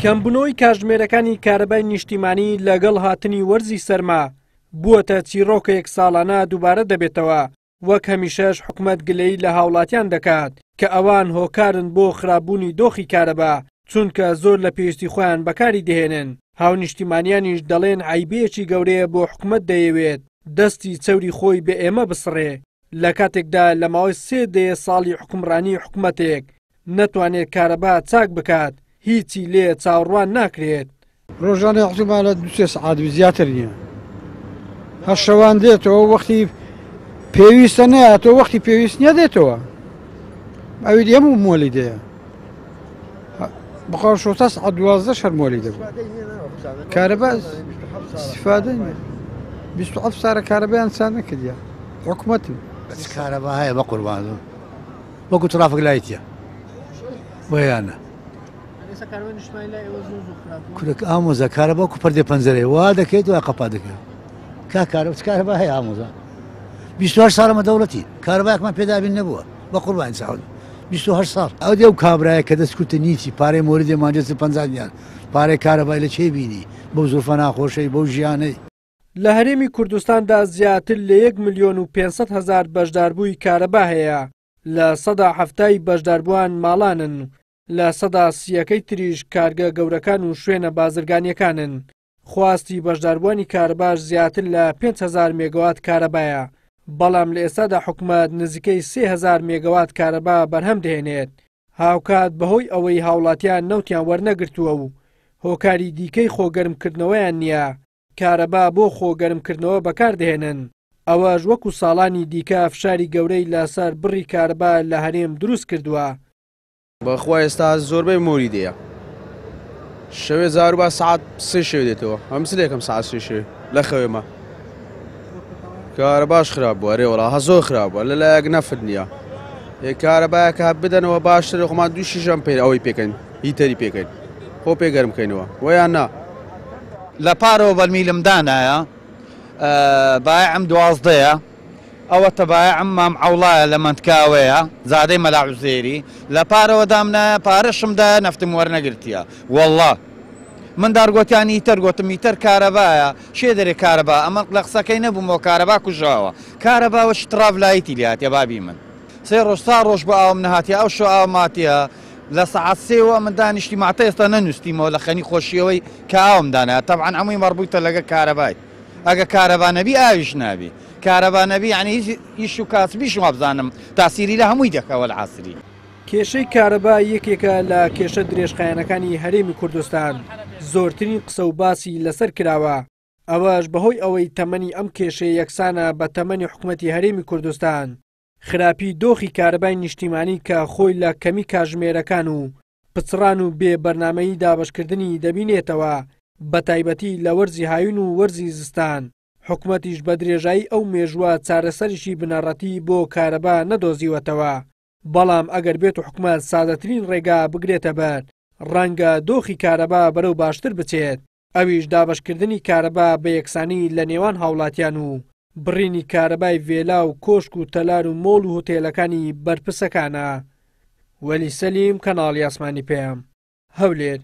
کەمبوونەوەی کاتژمێرەکانی کارەبای نیشتیمانی لەگەڵ هاتنی وەرزی سەرما بووەتە چیڕۆکێک ساڵانە دووبارە دەبێتەوە، وەک هەمیشەش حکومەت گلەیی لە هاوڵاتیان دەکات کە ئەوان هۆکارن بۆ خراپبوونی دۆخی کارەبا، چونکە زۆر لە پێویستی خۆیان بەکاری دەهێنن، هاونیشتیمانیانیش دەڵێن عەیبەیەکی گەورەیە بۆ حکومەت دەیەوێت دەستی چەوری خۆی بە ئێمە بسڕێ، لە کاتێکدا لە ماوەی سێ دەیە ساڵی حوکمڕانی حکومەتێک نەتوانێت کارەبا چاک بکات هیچی لێ چاوەڕوان ناکرێت. ڕۆژانە احتمالە دو سێ سەعات بی زیاتر نییە هەر شەوان دێتەوە وەختی پێویستە نەیاتەوە وەختی پێویست نییە دێتەوە ئەوی دی هەموو مۆلی دەیە بخوا شۆتا سەعات 12 شەر مۆلی دەبوو کارەبا استفادە نییە 27 سارە کارەبایان چا نەکردە حکومەتن بەس کارەبا هەیە بە قوربان وەکو ترافک لایتە بۆیانە کورەک ئامۆزا کارەبا وەکو پەردەی پەنجەرەیە وا دەکەیت وا قەپا دەکەیت کا کارە چ کارەبا هەیە ئامۆزا 28 ساڵەمە دەوڵەتی کارەبایەکمان پێدابین نەبووە بە قوربانی چاون 28 ساڵ ئەو دێ و کابرایە کە دەست کورتە نیچی پارەی مۆردێ مانجێ 50 دیار پارەی کارەبای لە چێ بینی بەو زورفە ناخۆشەی بەو ژیانەی. لە هەرێمی کوردستاندا زیاتر لە یەک ملیۆن و 500 هەزار بەشداربووی کارەبا هەیە، 70% ی بەشداربووان ماڵانن و 30%ەکەی تریش کارگە گەورەکان و شوێنە بازرگانییەکانن. خواستی بەشداربووانی کارەباش زیاتر لە 5000 مێگەوات کارەبایە، بەڵام لە ئێستادا حکومەت نزیکەی 3000 مێگەوات کارەبا بەرهەم دەهێنێت. هاوکات بەهۆی ئەوەی هاوڵاتیان نەوتیان وەرنەگرتووە و هۆکاری دیکەی خۆگەرمکردنەوەیان نییە، کارەبا بۆ خۆگەرمکردنەوە بەکاردەهێنن، ئەوەش وەکو ساڵانی دیکە فشاری گەورەی لەسەر بڕی کارەبا لە هەرێم دروستکردووە. بەخوا ئێستا زۆربەی مۆریدەیە شەوێ جاروبا سەعات سێ شەوێ دێتەوە ئەم سلێکم سەعات سێ شەوێ لە خەوێمە کارەباش خراپ بووە رێ وەڵا هە زۆر خراپ بووە لەلایەک نەفت نییە ئێ کارەبایەکە بدەنەوە باشترە خۆمان دوو شیشەم پێ ئەوەی پێکەین هیتەری پێکەین خۆ پێ گەرم کەینەوە وەیان نا. لە پارەوە بەرمیلم دانایە بایعم دوازدەیە ئەوە تەبایعم مام عەوڵایە لە مەنتکاوەیە زادەی مەلا عوزێری لە پارەوە دامنایە پارەشم دایە نەفتم وەرنەگرتیە وەڵڵا مندار گۆتیان ئیتەر گۆتم ئیتەر کارەبایە کێ دەرێ کارەبا ئەمە لە قسەکەی نەبوومەوە کارەبا کوژاوە کارەبا وەکی تڕاف لایتی لێ هاتیە بابی من سێ ڕۆژ چار ڕۆژ بۆ ئاوم نەهاتیە ئەو شەو ئاوم هاتیە لە سەعات سێوە من دانیشتیمە هەتا ئێستا نەنووستیمەوە لە خەنی خۆشیەوەی کە ئاوم دانایە تەبعەن هەمووی مەڕبووتە لەگە کارەبای ئەگە کارەبا نەبی ئاویش نابی کارەبا نەبی یعنی هیچ ئیش و کاسبیش وابزانم تاسیری لە هەمووی دەکا وەلعاسری. کێشەی کارەبا یەکێکە لە کێشە درێژخایەنەکانی هەرێمی کوردستان، زۆرترین قسە و باسی لەسەر کراوە، ئەوەش بەهۆی ئەوەی تەمەنی ئەم کێشەیە یەکسانە بە تەمەنی حکومەتی هەرێمی کوردستان. خراپی دۆخی کارەبای نیشتیمانی کە خۆی لە کەمی کاژمێرەکان و پچڕان و بێ بەرنامەیی دابەشکردنی دەبینێتەوە، بەتایبەتی لە وەرزی هاوین و وەرزی زستان، حکومەتیش بە درێژایی ئەو مێژووە چارەسەرێکی بنەڕەتی بۆ کارەبا نەدۆزیوەتەوە. بەڵام ئەگەر بێت و حکومەت سادەترین ڕێگا بگرێتە بەر، ڕەنگە دۆخی کارەبا بەرەو باشتر بچێت، ئەویش دابەشکردنی کارەبا بە یەکسانی لە نێوان هاوڵاتیان و بڕینی کارەبای ڤێلا و کۆشک و تەلار و مۆڵ و هوتێلەکانی بەرپرسەکانە. وەلی سەلیم، کەناڵی ئاسمانی پەیام، هەولێر.